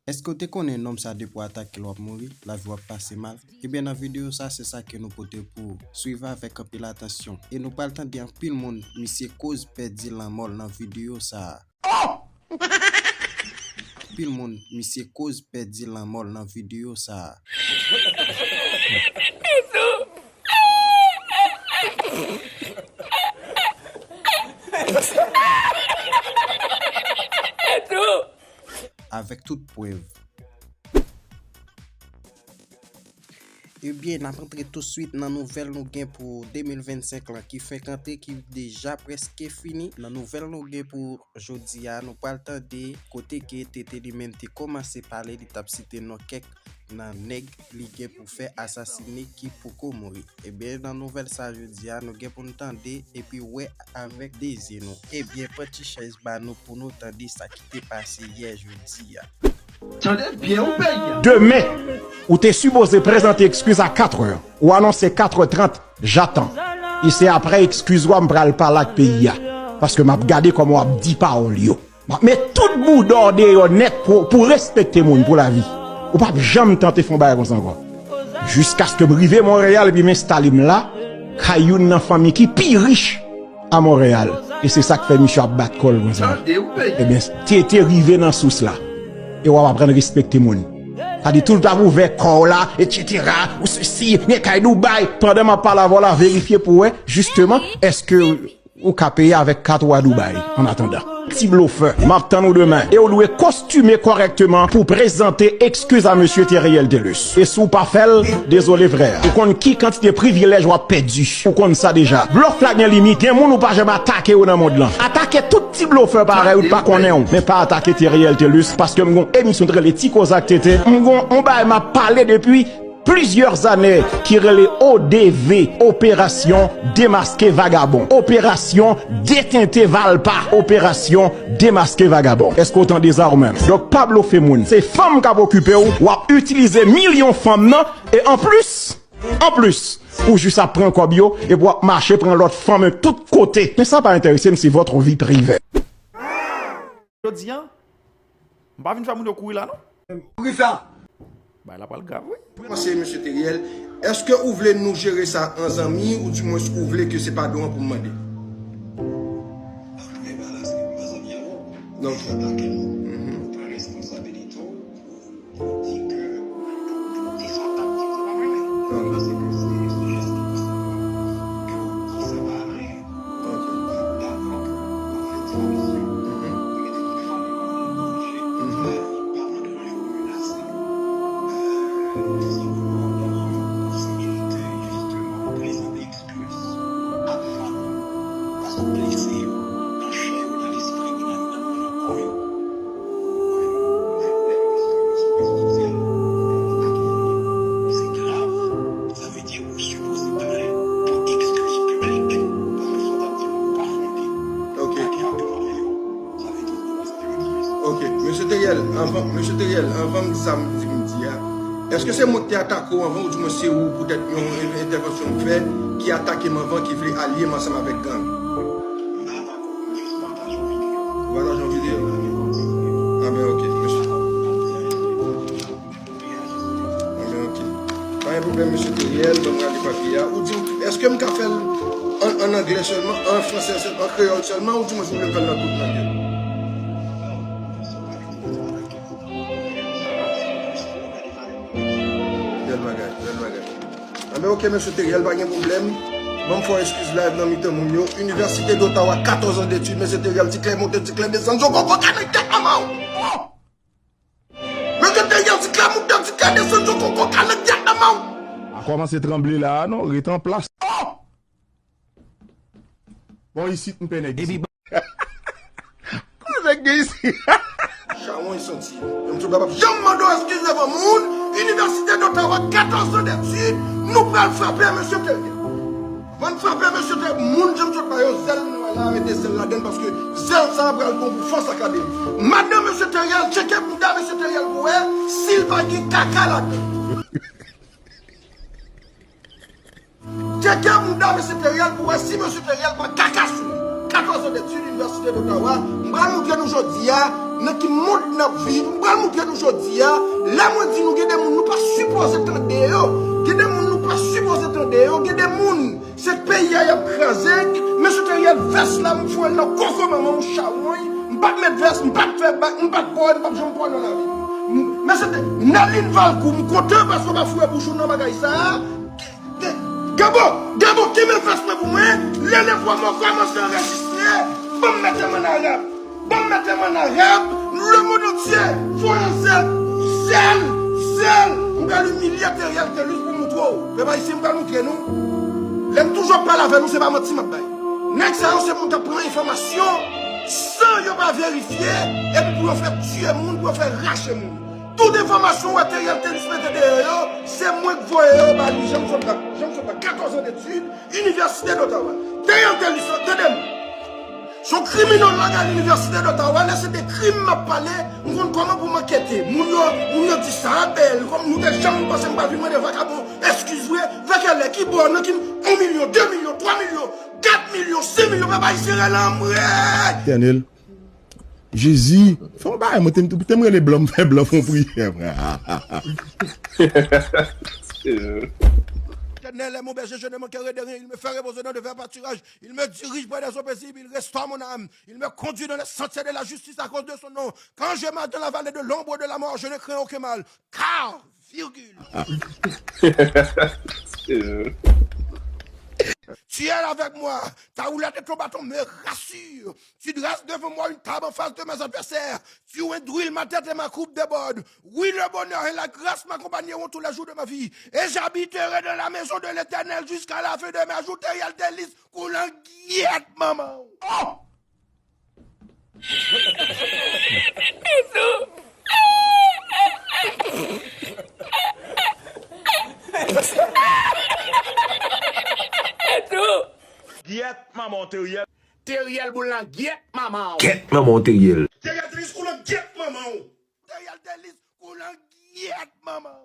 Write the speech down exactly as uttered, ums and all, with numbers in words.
Èske w te konnen nonm sa depi w atake l w ap mouri, lavi w ap pase mal? Ebyen nan videyo sa se sa ke nou pote pou ou. Swiv avèk anpil atansyon. E nou pral tande anpil moun misye koz pèdi lanmò l nan videyo sa. Anpil moun misye koz pèdi lanmò l nan videyo sa. Avèk tout prèv. Ebyen, n ap antre touswit nan nouvèl nou gen pou de mil vennsenk lan ki frekante, ki deja prèske fini. Nan nouvèl nou gen pou jodi a, nou pral tande kote ke Tete li menm te kòmanse pale, li t ap site non kèk nan nèg li gen pou fè asasine ki poko mouri. Ebyen, nan nouvèl sa jodi a, nou gen pou n tande epi wè avèk de zye nou. Ebyen, pran ti chèz ba nou pou nou tande sa ki te pase yè jodi a. Tande byen ou peyi a. Demen, ou te sipoze prezante ekskiz a katrè. Ou anonse katrè trant, j'attends. E se aprè ekskiz ou a m pral pale ak peyi a. Paske m ap gade kòman w ap di pawòl yo. M ap met tout bouda w deyò nèt pou, pou respekte moun pou lavi. Ou p ap janm tante fè yon bagay konsa ankò. Jiskaske m rive Monreyal epi m enstale m la, kay youn nan fanmi ki pi rich a Monreyal. E se sa k fè misye ap bat kò l konsa. Ebyen, Tete rive nan sous la. E w ap aprann respekte moun. Sa di tout ap ouvè kò w la, etsetera. Ou sesi, gen kay Dubai. Pandan m ap pale avè w la, verifye pou wè, jisteman, èske ou ka peye avèk kat ou a Dubai, an atandan. Ti blofè, m ap tann ou demen. E w dwe kostime kòrèkteman pou prezante ekskiz a mesye Theriel Thelus. E si w pa fè l, dezole frè. Ou konn ki kantite privilèj w ap pèdi. Ou konn sa deja. Blòf la gen limit. Gen moun ou pa janm atake yo nan mond lan. Atake tout ti blofè parèy ou t pa konnen w. Men pa atake Theriel Thelus paske m gon emisyon t rele Ti Koze ak Tete. M gon on bagay m ap pale depi plizyè zane ki rele O D V, Operasyon Demaske Vagabon, Operasyon Detente Valpa, Operasyon Demaske Vagabon. Èske w tande sa ou menm? Donk pa blofe moun. Se fanm k ap okipe w, w ap itilize milyon fanm nan, e anplis, anplis, ou jis ap pran kòb yo, epi w ap mache pran lòt fanm tout kote. Men sa pa enterese m, c'est votre vie privée. Jodi a, m pa vin fè moun yo kouri la non. Poukisa? Bagay la pral grav wi. Pou kòmanse, mesye Theriel, èske ou vle nou jere sa an zanmi, oudimwens ou vle ke se padon an pou m mande? Premye bagay la, se ke m pa zanmi avè w. Ok. Ou atake m, ou pran responsabilite w. Pou di ke, pou di sa pa di sa pa renmen. Paske se sou jès ki konsa ke w di sa pa renmen. Ou pa dakò pou w fè ti misyon, ou mete tout fanmi w nan danje, ou fè pa mande w menm pou menase. Si w pran posibilite, jisteman, prezante Paske w blese yo, nan chè yo, nan lespri yo, nan, nan, nan kò yo. Mwen menm, mwen menm, mwen menm, sou rezo sosyal, mwen pa gen anyen. Se grav. Sa vle di ou sipoze plent pou ekskiz piblik. Paske sa w t ap di m ou pa fè byen. Ok. Atake a devan yo. Sa vle di ou devan sa yo. Ok. Mesye Theriel, anvan, mesye Theriel, anvan m di sa m di m di a, èske se mwen ki te atake w anvan, oudimwens se ou poutèt yon en-, entèvansyon m fè ki atake m anvan, ki vle alye m ansanm avèk gang? Ou pataje yon videyo. Ah ben ok, mesye. Ah ben ok. Pa gen pwoblèm, mesye Theriel, ban m gade papye a. Ou di m, èske m ka fè l an, an anglè sèlman, an fransè sèlman, an kreyòl sèlman, oudimwens ou vle m fè l nan tout lang yo? Bèl bagay, bèl bagay. Anben, ok, mesye Theriel, pa gen pwoblèm. Ban m fè w ekskiz live nan mitan moun yo. Université d'Ottawa, quatorze ans d'études, mesye Theriel, ti klè monte, ti klè desann, zo koko kanèk tèt manman w! Mesye Theriel, ti klè monte, ti klè desann, zo koko kanèk tèt manman w! A kòmanse tranble la a non, ret an plas. Oh! Bon, isit m pè nèg isit. Kote nèg gen isit? Chawony santi. Yon ti baba. Janm mande w eskiz devan moun, Université d'Ottawa, quatorze ans d'études, nou pral frape mesye Theriel. Ban n frape mesye Theriel, moun janm sot ba yo zèl nou la, mete zèl ladann, paske zèl sa a pral bon pou Fòs Akademi. Madanm mesye Theriel, tcheke bouda mesye Theriel pou wè si l pa gen kaka ladann. Tcheke mouda mesye Theriel pou wè si mesye Theriel pa kaka sou li. katòz an detid, Inivèsite d'Ottawa. M pral moutre nou jodi a nan ki mond n ap viv. M pral moutre nou jodi a. Lè mwen di nou gen de moun nou pa sipoze tande yo. Gen de moun nou pa sipoze tande yo. Gen de moun, se peyi a y ap kraze. Men sou Teriel vès la, m foure l nan koko manman m chawony. M p ap met vès, m p ap fè bak, m p ap pòl, m p ap janm pòl nan lavi m. Men se te Nalin Valcourt, m kontan paske w pa foure bouch ou nan bagay sa a. Gabo, Gabo, kenbe vès mwen pou mwen. Lè lè pwomò kòmanse anrejistre, ban m mete m ann arab. Ban m mete m ann arab. Lemonn antye, voye zèl, zèl, zèl. M pral imilye Teriel Telus pou moutre w. Pèp ayisyen, m pral moutre nou. Lè m toujou ap pale avè nou, se pa manti m ap bay. Nèg sa yo se moun k ap pran enfòmasyon san yo pa verifye, epi pou yo fè tiye moun, pou yo fè rache moun. Tout enfòmasyon w wè Teriel Telus mete deyò yo, se mwen k voye yo ba li. Jan m sot la, jan m sot la, katòz an detid, Inivèsite d'Ottawa. Teriel Telus, tande m. Se yon kriminolog a Linivèsite d'Ottawa, lè se de krim m ap pale, m konn kòman pou m ankete. Moun yo, moun yo di sa a bèl, kòm nou te janm panse m pa vin mande vakabon eskiz vre, vè kèlè, ki bò, nan ki, yon milyon, de milyon, twa milyon, kat milyon, senk milyon, pèp ayisyen rele anmwey! Etènèl. Jezi, fè yon bagay, mwen te, te m rele blan, m fè blan fè yon priyè. L'Éternel est mon berger, je ne manquerai de rien. Il me fait reposer dans de verts pâturages. Il me dirige près des eaux paisibles. Il restaure mon âme. Il me conduit dans les sentiers de la justice à cause de son nom. Quand je marche dans la vallée de l'ombre de la mort, je ne crains aucun mal. Car, virgule, tu es avec moi. Ta houlette et ton bâton me rassurent. Tu dresses devant moi une table en face de mes adversaires. Tu instruis ma tête et ma coupe déborde. Oui, le bonheur et la grâce m'accompagneront tous les jours de ma vie. Et j'habiterai dans la maison de l'Éternel jusqu'à la fin de mes jours. Teriel Telus, koulangyèt manman w. Oh! Gyèt manman w, Teriel. Teriel, boul nan gyèt manman w. Gyèt manman w, Teriel. Teriel Telus, koulangyèt manman w. Teriel Telus, koulangyèt manman w.